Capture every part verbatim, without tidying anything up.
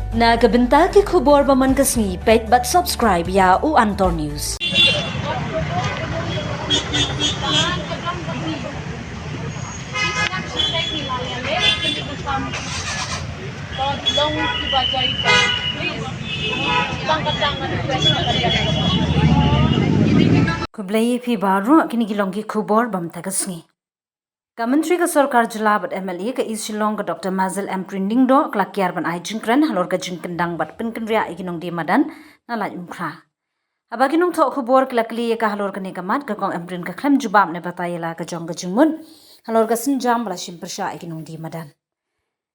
Na ka bynta ki khubor ba man ka sngi, peit bad subscribe ïa u Antor News. Khublei ïa phi baroh, kine ki long ki khubor ba mynta ka sngi. Ka Myntri ka Sorkar Jylla bad M L A ka East Shillong ka Doctor Mazel Ampareen Lyngdoh ka la kiar ban ai jingkren halor ka jingkyndang bad pynkynriah ïa ki nongdie madan na Laitumkhrah. Haba ki nongthoh khubor ki la kylli ïa ka halor kane ka mat, ka Kong Ampareen ka khlem jubab ne batai ïa la ka jong ka jingmut halor ka sienjam ba la shim pyrshah ïa ki nongdie madan.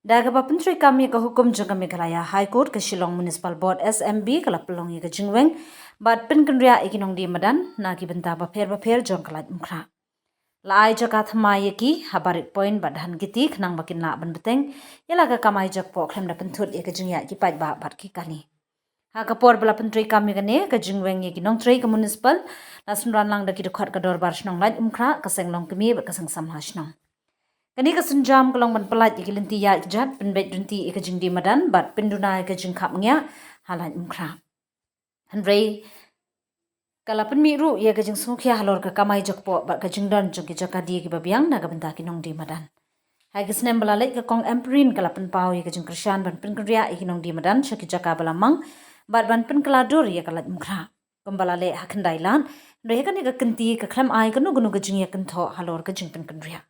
Da kaba pyntreikam ïa ka hukum jong ka Meghalaya High Court, ka Shillong Municipal Board S M B ka la pynlong ïa ka jingweng bad pynkynriah ïa ki nongdie madan na ki bynta bapher bapher jong ka Laitumkhrah. La ai jaka thymmai ïa ki ha Barik Point bad Dhankheti khnang ba kin lah ban bteng ïa la ka kamai jakpoh khlem da pynthut ïa ka jingïaid ki paidbah bad ki kali. Ha ka por ba la pyntreikam ïa kane ka jingweng ïa ki nongtrei ka municipal, la synran lang da ki dkhot ka Dorbar Shnong Laitumkhrah, ka Seng Longkmie bad ka Seng Samla Shnong. Kane ka sienjam ka long ban pyllait ïa ki lynti ïaid kjat, pynbeit ryntih ïa ka jingdie madan bad pynduna ïa ka jingkhapngiah ha Laitumkhrah. Hynrei ka la pynmih ruh ïa ka jingsngewkhia halor ka kamai jakpoh bad ka jingdon jong ki jaka die kiba biang na ka bynta ki nongdie madan. Ha ka snem ba la leit, ka Kong Ampareen ka la pynpaw ïa ka jingkyrshan ban pynkynriah ïa ki nongdie madan sha ki jaka ba la mang bad ban pynkylla dur ïa ka Laitumkhrah kumba la leh ha Khyndailad. Hynrei ha kane ka kynti ka khlem ai kano kano ka jingïakynthoh halor ka jingpynkynriah.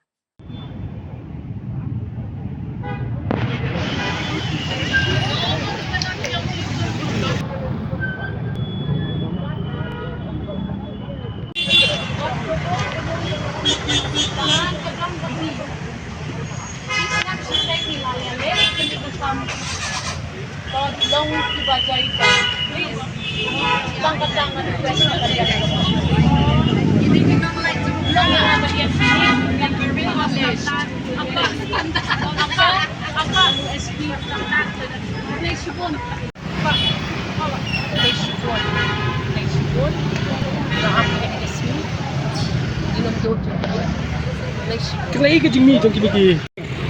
Kane ka jingmih jong kine ki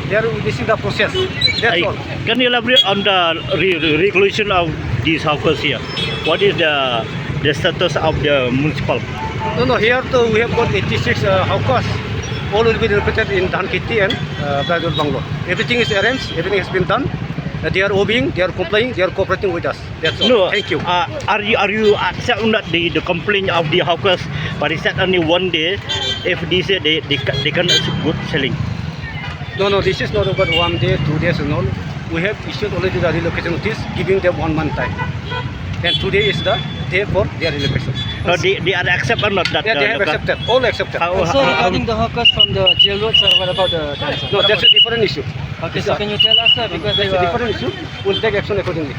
They are witnessing the process. That's all. Can you elaborate on the re-, re-, reclusion of these hawkers here? What is the, the status of the municipal? No, no, here too we have got eighty-six, uh, hawkers. All will be relocated in Dhankheti and, uh, Baidul Bungalow. Everything is arranged, everything has been done. Uh, they are obeying, they are complying, they are cooperating with us. That's all. No, thank you. Uh, are you, are you accepting that the, the complaint of the hawkers, but it's said only one day, if they say they, they, ca-, they cannot good selling? No, no, this is not about one day, two days and all. We have issued already the relocation notice, giving them one month time. And today is the day for their relocation. No, they, they are accept or not that, yeah, they uh, have local accepted. All accepted. How, also, how, regarding the hawkers from the jail road, sir, what about the, that, sir? No, that's a different issue. Okay, so can you tell us, sir? Because that's a different issue. We'll take action accordingly.